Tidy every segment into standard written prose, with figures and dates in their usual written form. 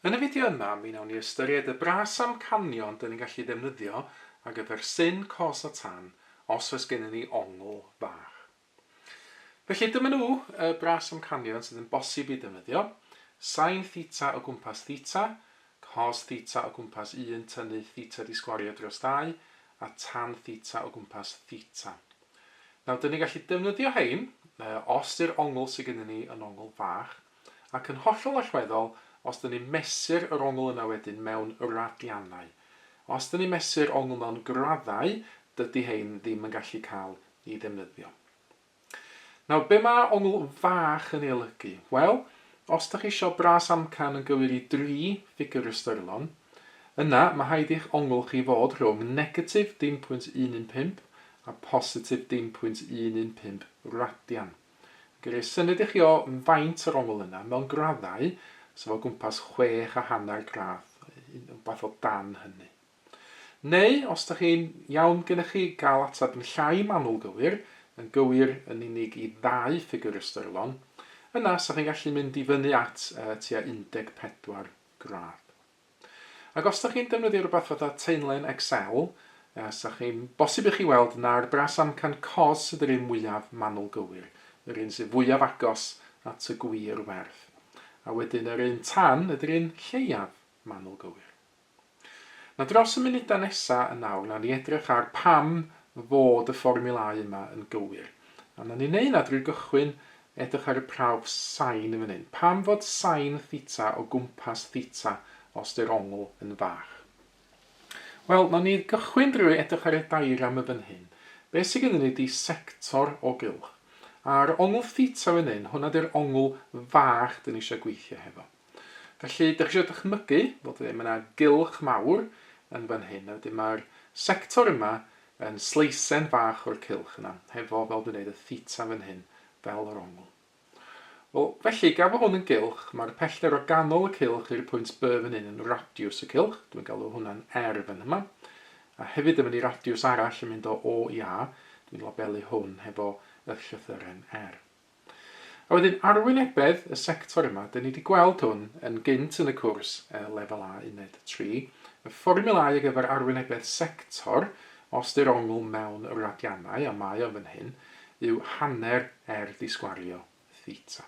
Yn y fideo yma, mi wnawn ni ystyried y bras amcanion dyn ni'n gallu ddefnyddio ar gyfer sin, cos a tan os oes gennym ni ongl fach. Felly dyma nhw, y bras amcanion sydd yn bosib i ddefnyddio. Sin theta o gwmpas theta, cos theta o gwmpas 1 tynnu theta di sgwario dros 2, a tan theta o gwmpas theta. Nawr, dyn ni'n gallu defnyddio hein os di'r ongl sydd gennym ni yn ongl fach, Ac yn hollol allweddol, os dyn ni'n mesur yr ongl yna wedyn mewn radiannau. Os dyn ni'n mesur ongl mewn graddau, dydy hein ddim yn gallu cael ei ddefnyddio. Nawr, be mae ongl fach yn ei olygu? Wel, os dych chi eisiau bras amcan yn gywir i dri ffigur ystyrlon, yna mae rhaid i'ch ongl chi fod rhwng negatif dim pwynt 115 a positif dim pwynt 115 radian. Ac i roi syniad i chi o faint yr ongl yna, mewn graddau, sef o gwmpas 6.5 gradd, rhywbeth o dan hynny. Neu, os ydych chi'n iawn gennych chi gael ateb yn llai manwl gywir, yn gywir yn unig i ddau ffigur ystyrlon, yna 'sa chi'n gallu mynd i fyny at tua 14 gradd. Ac os dach chi'n defnyddio rhywbeth fatha taenlen Excel, 'sa chi'n bosib i chi weld na'r bras amcan cos sydd yr un mwyaf manwl gywir, yr un sydd fwyaf agos at y gwir werth. A wedyn yr un tan ydy'r un lleiaf manwl gywir. Na dros y munudau nesa yn nawr, nawn ni edrych ar pam fod y fformiwlâu yma yn gywir. A nawn ni wneud 'na drwy gychwyn Edrych ar y prawf sain yn fan hyn. Pam fod sain theta o gwmpas theta os 'di'r ongl yn fach? Wel, nawn ni gychwyn drwy edrych ar y diagram yn fan hyn. Be sy gynnon ni 'di sector o gylch. A'r ongl theta fan hyn, hwnna 'di'r ongl fach 'dyn ni eisiau gweithio hefo. Felly, dych chi eisiau dychmygu fod mae yna gylch mawr yn fan hyn, a wedyn mae'r sector yma yn sleisen fach o'r cylch yna, hefo, fel dwi'n dweud, y theta fan hyn fel yr ongl. Wel, felly, gan fod hwn yn gylch, mae'r pellter o ganol y cylch i'r pwynt B fan hyn yn radiws y cylch, dwi'n galw hwnna'n R fan yma, a hefyd yn mynd i radiws arall yn mynd o O i A, dwi'n labelu hwn hefo y llythyren R. A wedyn arwynebedd y sector yma, dyn ni wedi gweld hwn yn gynt yn y cwrs Lefel A Uned 3, y fformiwlâu ar gyfer arwynebedd sector, os di'r ongl mewn radiannau, a mae o fan hyn, yw hanner R di sgwario theta.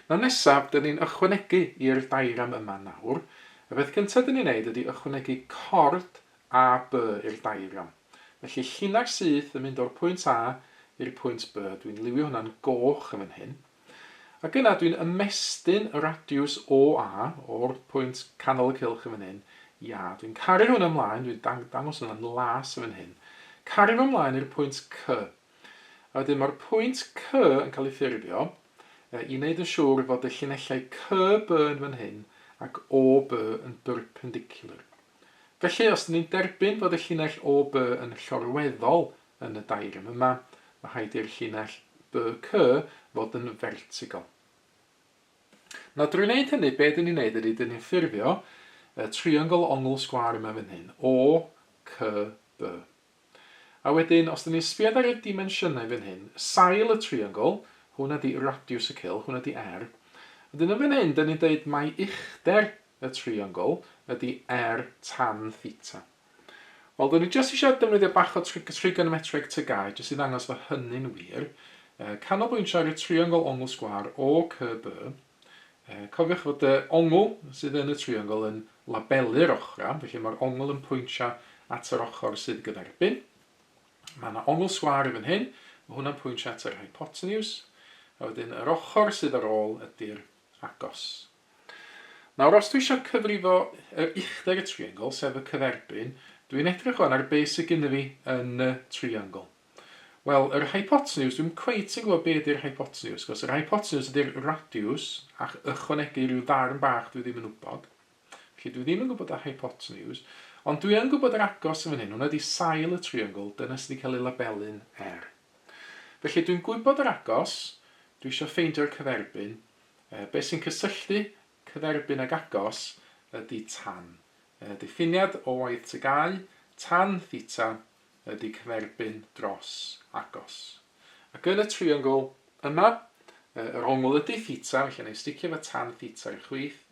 Nawr nesaf, dyn ni'n ychwanegu i'r diagram yma nawr. Y peth cyntaf dyn ni'n neud ydy ychwanegu cord AB i'r diagram. Felly llinell syth yn mynd o'r pwynt A i'r pwynt B. Dwi'n liwio hwnna'n goch yn fan hyn. Ac yna dwi'n ymestyn y radiws OA o'r pwynt canol y cylch yn fan hyn i A. Dwi'n cario hwn ymlaen, dwi'n dangos hwnna'n las yn fan hyn. Cario fo ymlaen i'r pwynt C. A wedyn mae'r pwynt C yn cael ei ffurfio i wneud yn siŵr fod y llinellau CB yn fan hyn ac OB yn berpendicular. Felly, os dyn ni'n derbyn fod y llinell OB yn llorweddol yn y diagram yma, mae rhaid i'r llinell BC fod yn fertigol. Nawr, drwy wneud hynny, be dyn ni'n wneud ydy, dyn ni'n ffurfio y triongl ongl sgwâr yma fan hyn, O, C, B. A wedyn, os dyn ni'n sbiad ar y dimensiynau fan hyn, sail y triongl, hwnna di radiws y cylch, hwnna di R. Wedyn yn fan hyn, dyn ni'n dweud mai uchder y triongl ydy R tan theta. Wel, dyn ni jyst eisiau defnyddio bach o trigonometreg TGAU, jyst i ddangos fod hynny'n wir. Canolbwyntio ar y triongl ongl sgwâr OCB. Cofiwch fod y ongl sydd yn y triongl yn labelu'r ochrau, felly mae'r ongl yn pwyntio at yr ochr sydd gyferbyn. Mae yna ongl sgwâr i fan hyn, mae hwnna'n pwyntio at yr hypotenuse, a wedyn yr ochr sydd ar ôl ydy'r agos. Nawr, os dwi eisiau cyfrifo yr uchder y triongl, sef y cyferbyn, dwi'n edrych rwan ar beth sydd gennym fi yn y triongl. Wel, yr hypotenuse, dwi'm cweit yn gwybod be ydy'r hypotenuse, cos yr hypotenuse ydy'r radiws, ac ychwanegu rhyw ddarn bach dwi ddim yn wybod. Felly dwi ddim yn gwybod y hypotenuse, ond dwi yn gwybod yr agos yn fan hyn, hwnna ydy sail y triongl, dyna sydd wedi cael ei labelu'n R. Felly dwi'n gwybod yr agos, dwi eisiau ffeindio'r cyferbyn, e, be sy'n cysylltu cyferbyn ag agos ydy tan. E, diffiniad o waith TGAU, tan theta ydy cyferbyn dros agos. Ac yn y triongl yma, yr ongl ydy theta, felly wna i sticio fy tan theta i'r chwith.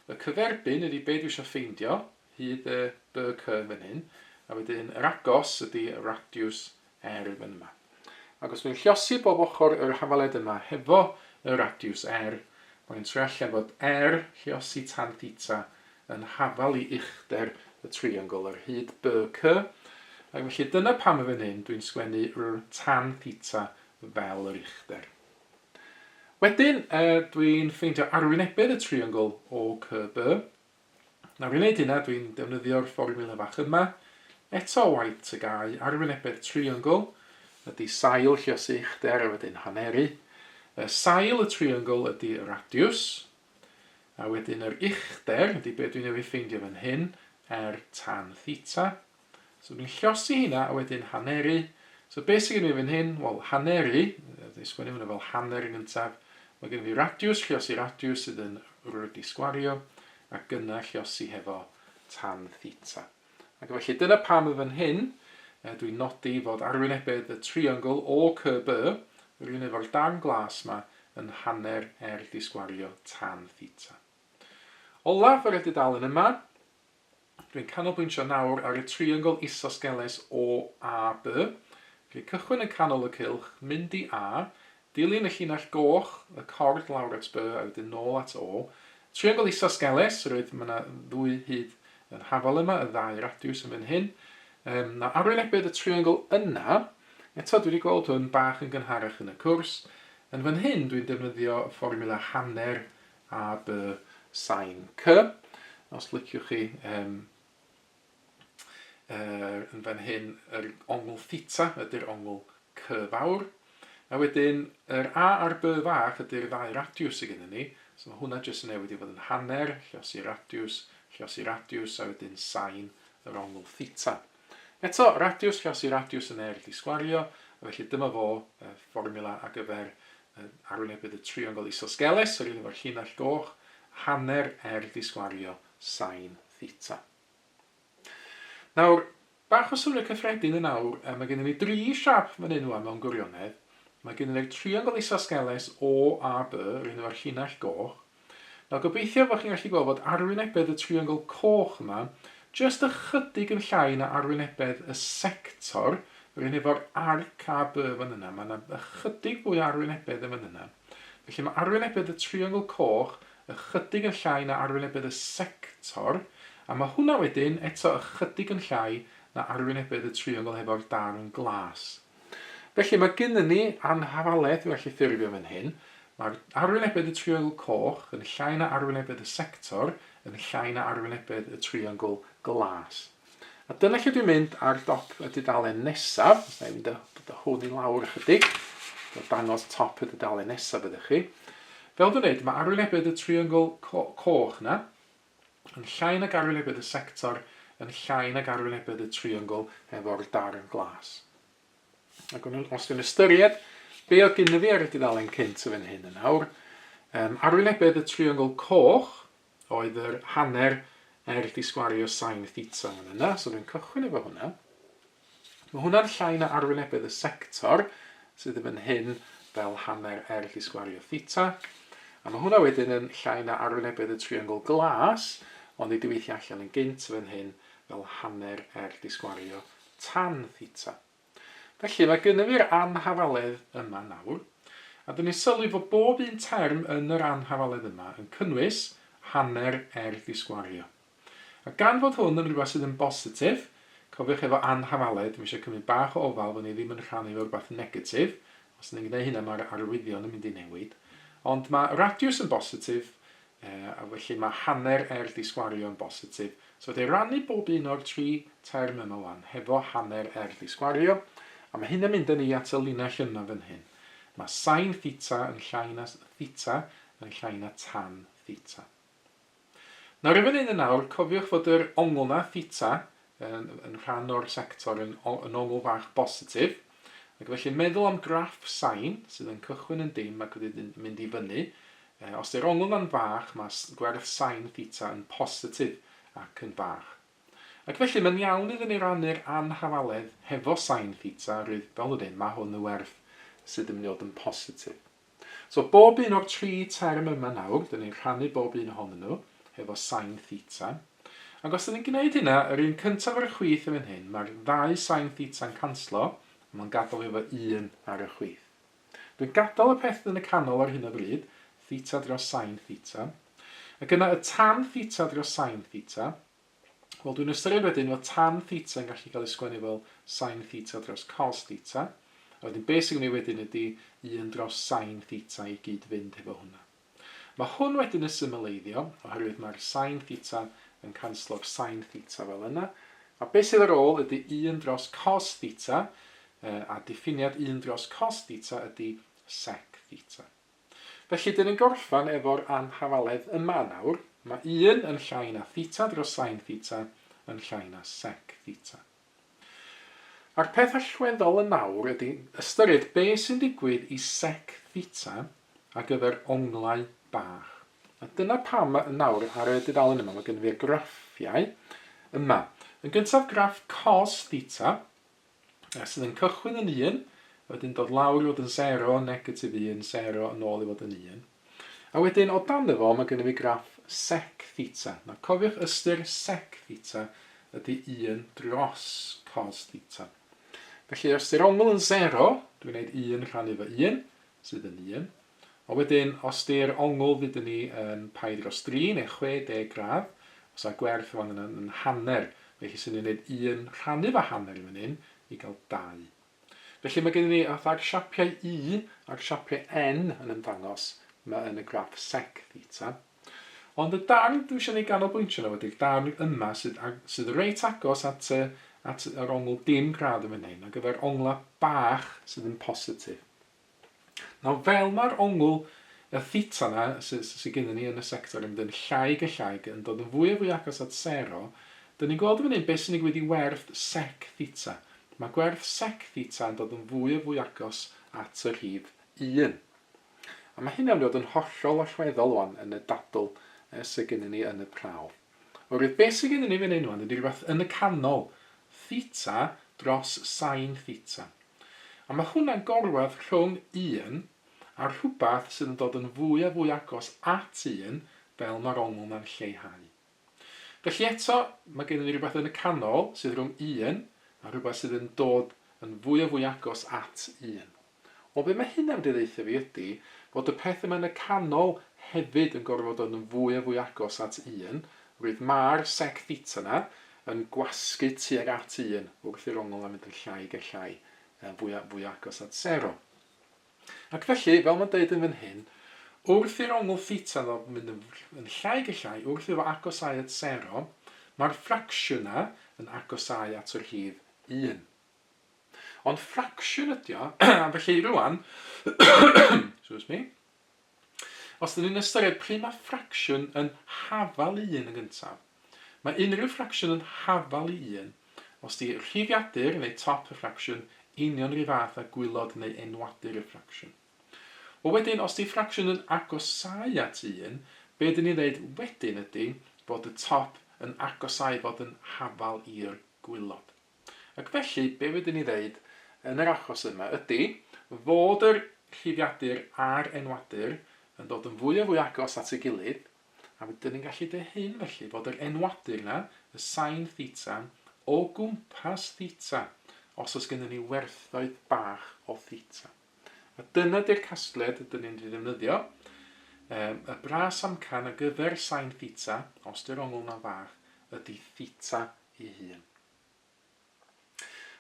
Y cyferbyn ydy be dwi eisiau ffeindio, hyd y BC fan hyn, a wedyn yr agos ydy radiws R fan yma. Ac os dwi'n lliosi bob ochr yr hafaled yma hefo y radiws R, mae'n troi allan fod R lliosi tan theta yn hafal i uchder y triongl ar hyd BC, ac felly dyna pam yn fan hyn dwi'n sgwennu R tan theta fel yr uchder. Wedyn, dwi'n ffeindio arwynebedd y triongl OCB. Nawr i wneud hynna, dwi'n defnyddio'r fformiwla fach yma. Eto o waith TGAU, arwynebedd triongl ydy sail lluosi uchder a wedyn haneru. Y sail y triongl ydy y radiws, a wedyn yr uchder ydy be dwi newydd ffeindio fan hyn, r tan theta. So dwi'n llosi hynna a wedyn haneru. So beth sydd gen i fan hyn? Wel, haneru, dwi'n sgwennu hwnna fel hanner yn gyntaf. Mae gen i fi radiws, llosi radiws sydd yn r di sgwario, ac yna llosi hefo tan theta. Ac felly dyna pam yn fan hyn, dwi'n nodi fod arwynebedd y triongl OCB, yr un efo'r darn glas yma, yn hanner r di sgwario tan theta. Olaf ar y dudalen yma, Dwi'n canolbwyntio nawr ar y triongl isosgeles OAB. Felly cychwyn yn canol y cylch, mynd i A, dilyn y llinell goch, y cord lawr at B a wedyn nôl at O. Triongl isosgeles, roedd mae yna ddwy hyd yn hafal yma, y ddau radiws yn fan hyn. Um, na arwynebedd y triongl yna, eto dwi wedi gweld hwn bach yn gynharach yn y cwrs, yn fan hyn dwi'n defnyddio fformiwla hanner A B sain C. Os liciwch chi um, yn fan hyn, yr ongl theta ydy'r ongl C fawr. A wedyn, yr A a'r B fach ydy'r ddau radiws sydd gennym ni. So mae hwnna jyst yn newid i fod yn hanner, llosi radiws, llosi radiws, a wedyn sain yr ongl theta. Eto, radiws llosi radiws yn R di sgwario, a felly dyma fo, y fformiwla ar gyfer Arwynebedd y triongl isosgeles, yr un efo'r llinell goch, hanner R di sgwario sain theta. Nawr, bach o synnwyr cyffredin yn awr, mae gennym ni dri siap fan hyn wan mewn gwirionedd. Mae gennym ni'r triongl isosgeles OAB, yr un efo'r llinell goch. Nawr gobeithio fod chi'n gallu gweld fod arwynebedd y triongl coch yma jyst ychydig yn llai na arwynebedd y sector, yr un efo'r arc AB fan yna, mae yna ychydig fwy o arwynebedd yn fan yna. Felly mae arwynebedd y triongl coch ychydig yn llai na arwynebedd y sector, a mae hwnna wedyn eto ychydig yn llai na arwynebedd y triongl hefo'r darn glas. Felly mae gynnon ni anhafaledd i'w allu ffurfio fan hyn. Mae'r arwynebedd y triongl coch yn llai na arwynebedd y sector yn llai na arwynebedd y triongl glas. A dyna lle dwi'n mynd ar dop y dudalen nesaf. Os na i fynd â, dod â hwn i lawr ychydig, dod dangos top y dudalen nesaf ydych chi. Fel dwi'n dweud, mae arwynebedd y triongl co coch na yn llai nag arwynebedd y sector yn llai nag arwynebedd y triongl efo'r darn glas. Ac os dwi'n ystyried be oedd gynnu fi ar y dudalen cynt yn fan hyn yn awr, um, arwynebedd y triongl coch oedd yr hanner r di sgwario sin theta yn yna, so dwi'n cychwyn efo hwnna. Mae hwnna'n llai na arwynebedd y sector, sydd yn fan hyn fel hanner R di sgwario theta. A mae hwnna wedyn yn llai na arwynebedd y triongl glas, ond ei diweithio allan yn gynt fan hyn fel hanner R di sgwario tan theta. Felly mae gynnu fi'r anhafaledd yma nawr, a dyn ni'n sylwi fod bob un term yn yr anhafaledd yma yn cynnwys hanner R di sgwario. A gan fod hwn yn rhywbeth sydd yn bositif, cofiwch efo anhafaledd, mae eisiau cymryd bach o ofal fod ni ddim yn rhannu efo rhywbeth negatif, os ni'n gwneud hynna mae'r arwyddion yn mynd i newid. Ond mae radiws yn bositif, a felly mae hanner R di sgwario yn bositif. So fedra i rannu bob un o'r tri term yma wan hefo hanner R di sgwario, a mae hynna'n mynd â ni at y linell yma fan hyn. Mae sin theta yn llai na theta yn llai na tan theta. Nawr i fan hyn yn awr, cofiwch fod yr ongl 'na, theta, yn, yn rhan o'r sector yn, yn ongl fach bositif, ac felly meddwl am graff sain sydd yn cychwyn yn dim ac wedyn mynd i fyny, os ydy'r ongl 'na'n fach, mae gwerth sain theta yn positif ac yn fach. Ac felly mae'n iawn iddyn ni rannu'r anhafaledd hefo sain theta, rwydd, fel dwi'n dweud, mae hwn yn werth sydd yn mynd i fod yn positif. So bob un o'r tri term yma nawr, dyn ni'n rhannu bob un ohonyn nhw hefo sin theta. Ac os dyn ni'n gwneud hynna, yr un cyntaf ar y chwith yn fan hyn, mae'r ddau sin theta'n canslo, a mae'n gadael fi efo 1 ar y chwith. Dwi'n gadael y peth yn y canol ar hyn o bryd, theta dros sin theta. Ac yna y tan theta dros sin theta, wel dwi'n ystyried wedyn fod tan theta yn gallu cael ei sgwennu fel sin theta dros cos theta. A wedyn beth sy'n gwneud wedyn ydy 1 dros sin theta i gyd fynd hefo hwnna. Mae hwn wedyn yn symleiddio, oherwydd mae'r sin theta yn canslo'r sin theta fel yna. A beth sydd ar ôl ydy 1 dros cos theta, a diffiniad 1 dros cos theta ydy sec theta. Felly, dyn ni'n gorffen efo'r anhafaledd yma nawr. Mae 1 yn llai na theta dros sin theta yn llai na sec theta. A'r peth allweddol yn nawr ydy ystyried be sy'n digwydd i sec theta ar gyfer onglau bach. A dyna pam yn nawr ar y dudalen yma mae gen fi'r graffiau yma. Yn gyntaf graff cos theta, sydd yn cychwyn yn 1, a wedyn dod lawr i fod yn 0, negatif 1, 0, yn ôl i fod yn 1. A wedyn o dan fo mae gennym fi graff sec theta. Nawr cofiwch ystyr sec theta ydy 1 dros cos theta. Felly os di'r ongl yn 0, dwi'n gwneud 1 rhannu fo 1, sydd yn 1. A wedyn os di'r ongl ddudwn ni yn pi dros 3 neu 60 gradd, os a gwerth fan yna yn hanner, felly sy'n ni'n gwneud 1 rhannu fo hanner yn fan hyn i gael 2. Felly mae gennym ni fatha'r siapiau U a'r siapiau N yn ymddangos yma yn y graff sec theta. Ond y darn dwi eisiau ni ganolbwyntio arno fo ydy'r darn yma sydd, sydd reit agos at, y, at yr ongl dim gradd yn fan hyn, ar gyfer onglau bach sydd yn positif. Nawr fel mae'r ongl y theta 'na sy sy gynnon ni yn y sector yn mynd yn llai ag yn llai yn dod yn fwy a fwy agos at sero, 'dyn ni'n gweld yn fan hyn beth sy'n digwydd i werth sec theta. Mae gwerth sec theta yn dod yn fwy a fwy agos at y rhif un. A mae hynna'n mynd i fod yn hollol allweddol 'wan yn y dadl sy gynnon ni yn y prawf. Oherwydd beth sy gynnon ni fan hyn 'wan ydy rhywbeth yn y canol, theta dros sin theta. A mae hwnna'n gorwedd rhwng un a rhywbeth sydd yn dod yn fwy a fwy agos at un fel mae'r ongl 'na'n lleihau. Felly eto, mae gennym ni rhywbeth yn y canol sydd rhwng un a rhywbeth sydd yn dod yn fwy a fwy agos at un. Wel, be mae hynna'n mynd i ddeutha fi ydy fod y peth yma yn y canol hefyd yn gorfod dod yn fwy a fwy agos at un, oherwydd mae'r sec theta 'na yn gwasgu tuag at un wrth i'r ongl 'na mynd yn llai ag yn llai, fwy a fwy agos at sero. Ac felly, fel mae'n deud yn fan hyn, wrth i'r ongl theta 'na mynd yn, yn llai ag yn llai, wrth iddo fo agosáu at sero, mae'r ffracsiwn 'na yn agosáu at y rhif un. Ond ffracsiwn ydi o, a felly rwan, excuse me, os dyn ni'n ystyried pryd mae ffracsiwn yn hafal i un yn gyntaf, mae unrhyw ffracsiwn yn hafal i un os di rhifiadur neu top y ffracsiwn union rhyw fath â gwylod neu enwadur y ffracsiwn. Wel wedyn, os di ffracsiwn yn agosáu at un, be dyn ni'n ddeud wedyn ydi fod y top yn agosáu fod yn hafal i'r gwylod. Ac felly, be fedrwn ni ddeud yn yr achos yma ydy fod yr rhifiadur a'r enwadur yn dod yn fwy a fwy agos at ei gilydd, a fedrwn ni'n gallu deud hyn felly, fod yr enwadur yna, y sin theta, o gwmpas theta, os oes gennym ni werthoedd bach o theta. A dyna di'r casgliad ydyn ni'n mynd i ddefnyddio, um, y bras amcan ar gyfer sin theta, os di'r ongl yna'n fach, ydy theta ei hun.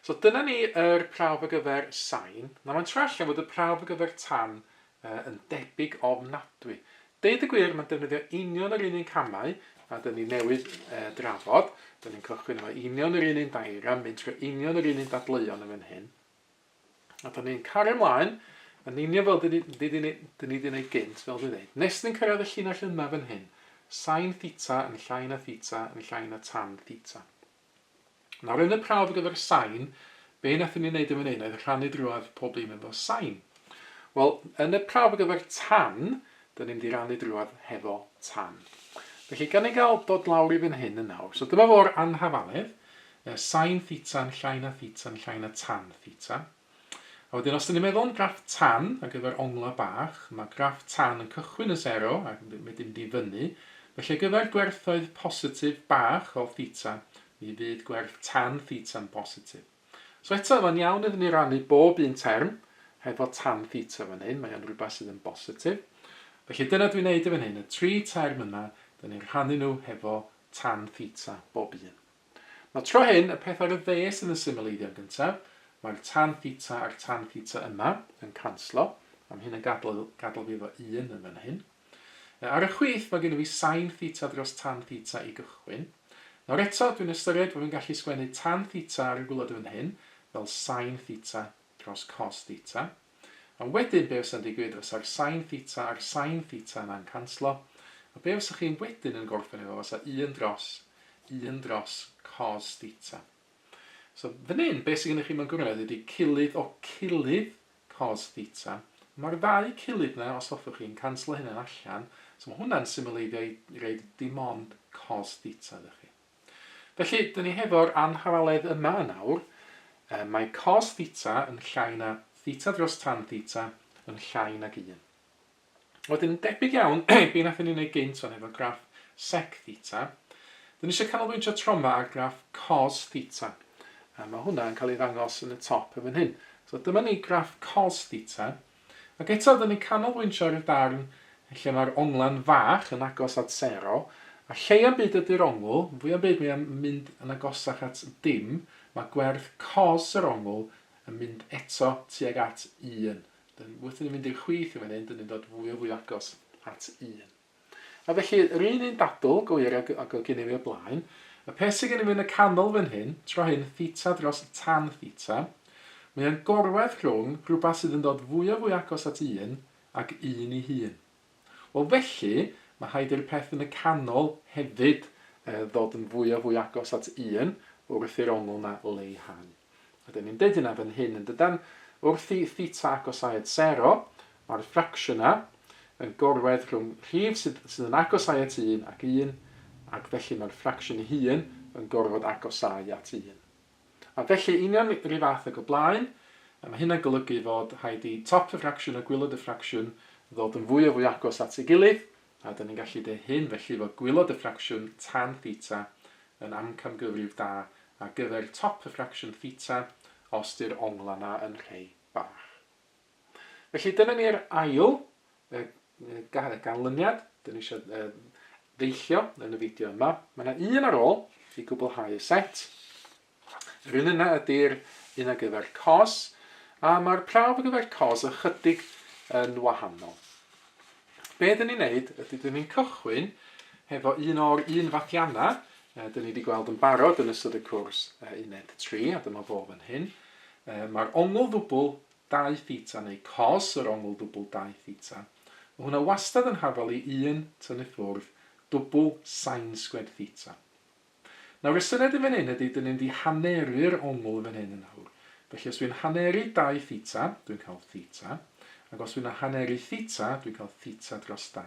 So dyna ni yr prawf ar gyfer sain. Nawr mae'n troi allan fod y prawf ar gyfer tan uh, yn debyg ofnadwy. Deud y gwir, mae'n defnyddio union yr un un camau a dyn ni newydd uh, drafod. Dyn ni'n cychwyn efo union yr un un diagram, mynd trwy union yr un un dadleuon yn fan hyn. A dyn ni'n cario ymlaen, yn union fel dyn ni, dyn ni, dyn ni wedi gwneud gynt, fel dwi'n dweud. Nes ni'n cyrraedd y llinell yma fan hyn, sin theta yn llai na theta yn llai na tan theta. Nawr yn y prawf ar gyfer sain, be wnaethon ni wneud yn fan hyn oedd rhannu drwodd pob dim efo sain. Wel, yn y prawf ar gyfer tan, dyn ni'n mynd i rannu drwodd hefo tan. Felly, gan ni gael dod lawr i fan hyn yn nawr. So dyma fo'r anhafaledd, sain theta yn llai na theta yn llai na tan theta. A wedyn os dyn ni'n meddwl am graff tan ar gyfer ongla bach, mae graff tan yn cychwyn yn sero ac yn mynd i fyny. Felly ar gyfer gwerthoedd positif bach o theta, mi fydd gwerth tan theta'n bositif. So eto, mae'n iawn iddyn ni rannu bob un term hefo tan theta fan hyn, mae o'n rhywbeth sydd yn bositif. Felly dyna dwi'n neud yn fan hyn, y tri term yma, dyn ni'n rhannu nhw hefo tan theta bob un. Nawr tro hyn, y peth ar y dde sydd yn symleiddio'n gyntaf, mae'r tan theta a'r tan theta yma yn canslo, a mae hyn yn gadael, gadael fi efo 1 yn fan hyn. Ar y chwith, mae gen i fi sin theta dros tan theta i gychwyn. Nawr eto, dwi'n ystyried bod fi'n gallu sgwennu tan theta ar y gwylod yn fan hyn fel sin theta dros cos theta. A wedyn be fysa'n digwydd fysa'r sin theta a'r sin theta yna'n canslo, a be fysa chi'n wedyn yn gorffen efo fysa 1 dros 1 dros cos theta. So fan hyn, be sydd gennych chi mewn gwirionedd ydy cilydd o cilydd cos theta. Mae'r ddau cilydd yna, os hoffwch chi, yn canslo hynna'n allan, so mae hwnna'n symleiddio i reid dim ond cos theta ydych chi. Felly, dyn ni hefo'r anhafaledd yma yn awr. Mae cos theta yn llai na theta dros tan theta yn llai nag 1. Wedyn, yn debyg iawn i be wnaethon ni wneud gynt fan efo graff sec theta, dyn ni eisiau canolbwyntio tro yma ar graff cos theta. A mae hwnna yn cael ei ddangos yn y top yn fan hyn. So dyma ni graff cos theta. Ac eto, dyn ni'n canolbwyntio ar y darn lle mae'r onglan fach yn agos at sero, a lleia'n byd ydy'r ongl, fwya'n byd mae o'n mynd yn agosach at dim, mae gwerth cos yr ongl yn mynd eto tuag at 1. Dyn, wrth i ni fynd i'r chwith yn fan hyn, dyn ni'n dod fwy o fwy agos at 1. A felly, yr un un dadl go wir ag, ag oedd gennym fi o blaen, y peth sydd gennym fi yn y canol fan hyn, tro hyn, theta dros tan theta, mae o'n gorwedd rhwng rhywbeth sydd yn dod fwy o fwy agos at un ac un i hun. Wel felly, mae rhaid i'r peth yn y canol hefyd ddod yn fwy o fwy agos at un wrth i'r ongl 'na leihau. A dyn ni'n deud hynna fan hyn yn dydan? Wrth i theta agosáu at sero, mae'r ffracsiwn 'na yn gorwedd rhwng rhif sydd, sydd yn agosáu at 1 ac 1, ac felly mae'r ffracsiwn ei hun yn gorfod agosáu at 1. A felly, union yr un fath ag o blaen, a mae hynna'n golygu fod rhaid i top y ffracsiwn a gwylod y ffracsiwn ddod yn fwy o fwy agos at ei gilydd, a dyn ni'n gallu deud hyn felly fod gwylod y ffracsiwn tan theta yn amcangyfrif da ar gyfer top y ffracsiwn theta os 'di'r onglau 'na yn rhei bach. Felly dyna ni'r ail ganlyniad dyn ni eisiau ddeillio yn y fideo yma. Mae yna un ar ôl i gwblhau y set. Yr un yna ydy'r un ar gyfer cos, a mae'r prawf ar gyfer cos ychydig yn wahanol. Be dyn ni'n neud ydy dyn ni'n cychwyn hefo un o'r un fathiannau dyn ni wedi gweld yn barod yn ystod y cwrs uned 3, a dyma fo fan hyn. Mae'r ongl ddwbl 2 theta neu cos yr ongl ddwbl 2 theta, mae hwnna wastad yn hafal i 1 tynnu ffwrdd dwbl sin sgwed theta. Nawr y syniad yn fan hyn ydy dyn ni'n mynd i haneru'r ongl yn fan hyn yn awr. Felly os dwi'n haneru 2 theta, dwi'n cael theta, ac os dwi'n haneru theta, dwi'n cael theta dros 2.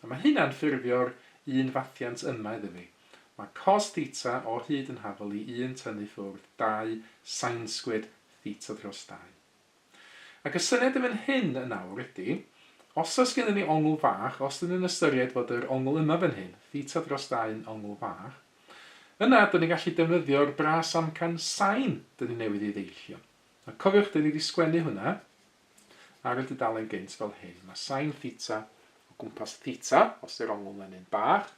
A mae hynna'n ffurfio'r un fathiant yma iddo fi. Mae cos theta o hyd yn hafal i 1 tynnu ffwrdd 2 sin sgwed theta dros 2. Ac y syniad yn fan hyn yn awr ydy, os oes gennym ni ongl fach, os dyn ni'n ystyried fod yr ongl yma fan hyn, theta dros 2 yn ongl fach, yna dyn ni'n gallu defnyddio'r bras amcan sain dyn ni newydd ei ddeillio. A cofiwch, dyn ni wedi sgwennu hwnna ar y dudalen gynt fel hyn. Mae sain theta o gwmpas theta, os yw'r ongl yna'n un bach.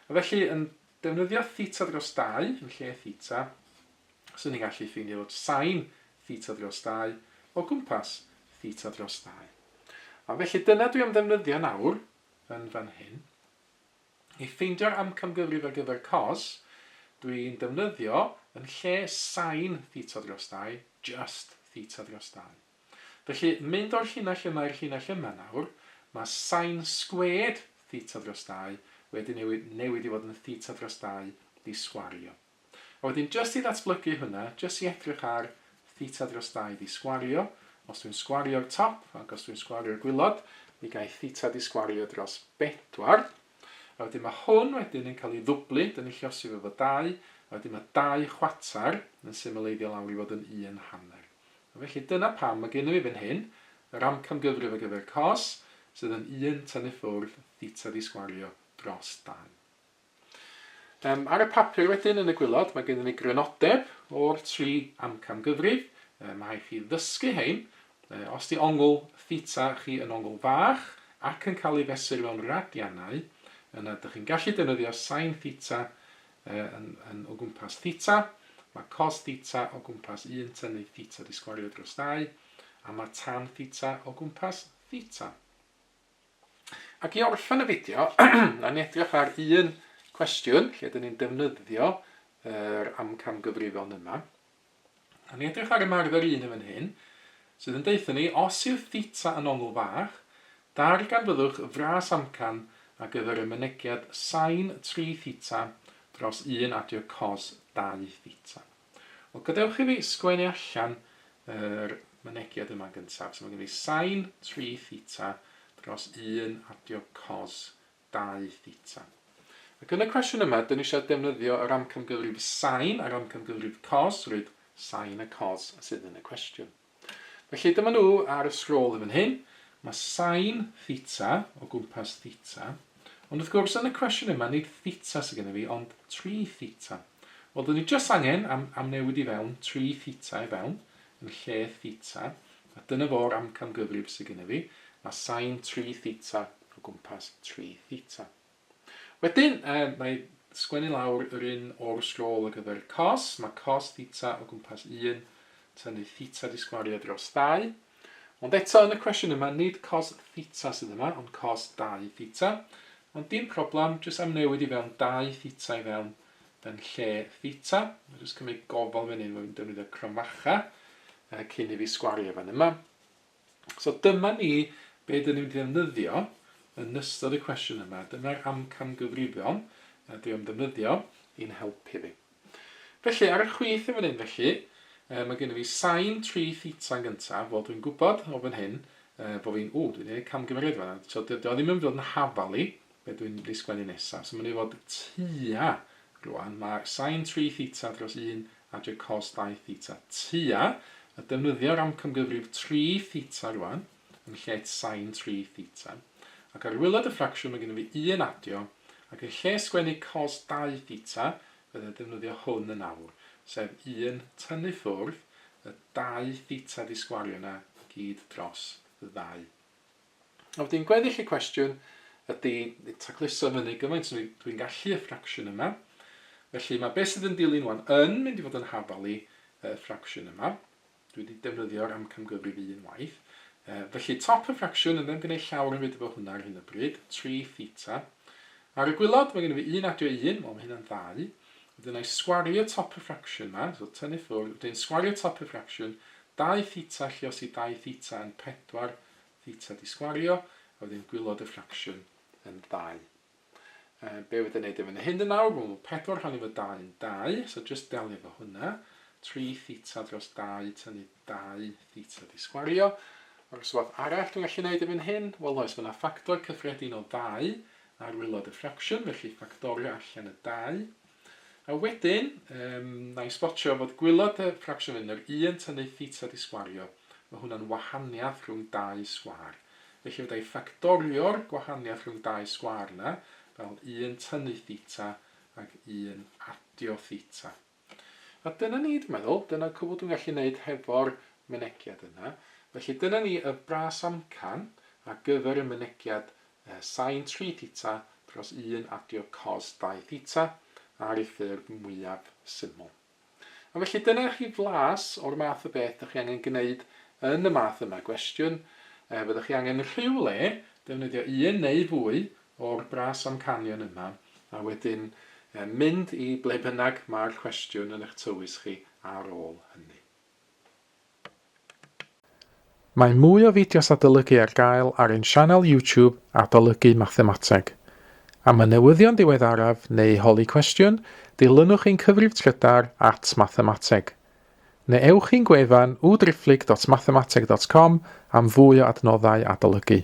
A felly, yn defnyddio theta dros 2 yn lle theta, 'swn i'n gallu ffeindio fod sain theta dros 2 o gwmpas theta dros 2. A felly dyna dwi am ddefnyddio nawr yn fan hyn. I ffeindio'r amcangyfrif ar gyfer cos, dwi'n defnyddio yn lle sain theta dros 2, just theta dros 2. Felly, mynd o'r llinell yma i'r llinell yma nawr, mae sain sgwêd theta dros 2 wedi newid, newid i fod yn theta dros 2 di sgwario. A wedyn jyst i ddatblygu hwnna, jyst i edrych ar theta dros 2 di sgwario, os dwi'n sgwario'r top ac os dwi'n sgwario'r gwilod, mi ga i theta di sgwario dros 4. A wedyn mae hwn wedyn yn cael ei ddwblu, dyn ni'n lliosi fo efo 2, a wedyn mae 2 chwater yn symleiddio lawr i fod yn 1 hanner. A felly dyna pam mae gennym fi fan hyn yr amcangyfrif ar gyfer cos, sydd yn 1 tynnu ffwrdd theta di sgwario dros 2. Um, ar y papur wedyn yn y gwylod, mae gennym ni grynodeb o'r tri amcangyfrif. Um, mae rhaid chi ddysgu hein. Os di ongl theta chi yn ongl fach ac yn cael ei fesur mewn radiannau, yna dych chi'n gallu defnyddio sin theta yn, yn o gwmpas theta. Mae cos theta o gwmpas 1 tynnu theta di sgwario dros 2, a mae tan theta o gwmpas theta. Ac i orffen y fideo, na ni edrych ar un cwestiwn lle dyn ni'n defnyddio yr amcangyfrifon yma. A ni edrych ar ymarfer un yn fan hyn, sydd yn deutha ni, os yw theta yn ongl fach, darganfyddwch fras amcan ar gyfer y mynegiad sin 3 theta dros 1 adio cos 2 theta. Wel, gadewch i fi sgwennu allan yr mynegiad yma gyntaf. So mae gen i sin 3 theta dros 1 adio cos 2 theta. Ac yn y cwestiwn yma, dyn ni eisiau defnyddio yr amcangyfrif sin a'r amcangyfrif cos, rhaid sin a cos sydd yn y cwestiwn. Felly dyma nhw ar y sgrôl yn fan hyn. Mae sin theta o gwmpas theta. Ond wrth gwrs yn y cwestiwn yma nid theta sydd gennym fi ond 3 theta. Wel dyn ni jyst angen am, am newid i fewn 3 theta i fewn yn lle theta. A dyna fo'r amcangyfrif sydd gennym fi. Mae sin 3 theta o gwmpas 3 theta. Wedyn, yy, na i sgwennu lawr yr un o'r sgrôl ar gyfer cos. Mae cos theta o gwmpas 1 tynnu theta di sgwario dros 2. Ond eto yn y cwestiwn yma, nid cos theta sydd yma, ond cos 2 theta. Ond dim problem, jyst am newid i fewn 2 theta i fewn yn lle theta. Mae jyst cymryd gofal fan hyn, mae'n defnyddio cromfacha cyn i fi sgwario fan yma. So dyma ni be dyn ni'n mynd i ddefnyddio yn ystod y cwestiwn yma. Dyma'r amcangyfrifon dwi am ddefnyddio i'n helpu fi. Felly, ar y chwith yn fan hyn felly, mae gennym fi sin 3 theta yn gyntaf, wel dwi'n gwybod o fan hyn bod fi'n, ww, dwi'n gwneud camgymeriad fan'na, so dy- dy o ddim yn mynd i fod yn hafal i be dwi'n mynd i sgwennu nesaf, so mae'n mynd i fod tua rwan, mae sin 3 theta dros 1 adio cos 2 theta tua, a defnyddio'r amcangyfrif 3 theta rwan, yn lle sin 3 theta. Ac ar waelod y ffracsiwn mae gennym fi 1 adio, ac yn lle sgwennu cos 2 theta, fydda i'n defnyddio hwn yn awr, sef 1 tynnu ffwrdd y 2 theta di sgwario yna gyd dros 2. A wedyn gweddill y cwestiwn ydy tacluso fyny gymaint dwi'n dwi gallu y ffracsiwn yma. Felly mae beth sydd yn dilyn wan yn mynd i fod yn hafal i y ffracsiwn yma. Dwi wedi defnyddio'r amcangyfrif un waith. Felly top y ffracsiwn yn ddim gwneud llawer yn fyd efo hwnna ar hyn o bryd, 3 theta. Ar y gwylod mae gennym fi 1 adio 1, wel mae hynna'n 2. Wedyn na i sgwario top y ffracsiwn yma, so tynnu ffwrdd, wedyn sgwario top y ffracsiwn, 2 theta lluosi 2 theta yn 4 theta di sgwario, a wedyn gwylod y ffracsiwn yn 2. Be fydda i'n neud efo hyn yn awr? Wel, mae 4 rhannu efo 2 yn 2, so just delio efo hwnna. 3 theta dros 2 tynnu 2 theta di sgwario. Oes rhywbeth arall dwi'n gallu neud efo'n hyn? Wel oes, mae yna ffactor cyffredin o 2 ar wylod y ffracsiwn, felly ffactorio allan y 2. A wedyn, um, na i sbotio fod gwylod y ffracsiwn yn yr 1 tynnu theta di sgwario. Mae hwnna'n wahaniaeth rhwng dau sgwâr. Felly fydda i ffactorio'r gwahaniaeth rhwng dau sgwâr yna fel 1 tynnu theta ac 1 adio theta. A dyna ni, dwi'n meddwl. Dyna cwbl dwi'n gallu neud hefo'r mynegiad yna. Felly dyna ni y bras amcan ar gyfer y mynegiad sin 3 theta dros 1 adio cos 2 theta ar ei ffurf mwyaf syml. A felly dyna chi flas o'r math o beth dych chi angen gwneud yn y math yma gwestiwn. Fyddwch chi angen rhywle defnyddio un neu fwy o'r bras amcanion yma a wedyn mynd i ble bynnag mae'r cwestiwn yn eich tywys chi ar ôl hynny. Mae mwy o fideos adolygu ar gael ar ein sianel YouTube Adolygu Mathemateg. Am y newyddion diweddaraf neu holi cwestiwn, dilynwch ein cyfrif trydar at mathemateg. Neu ewch i'n gwefan www.mathemateg.com am fwy o adnoddau adolygu.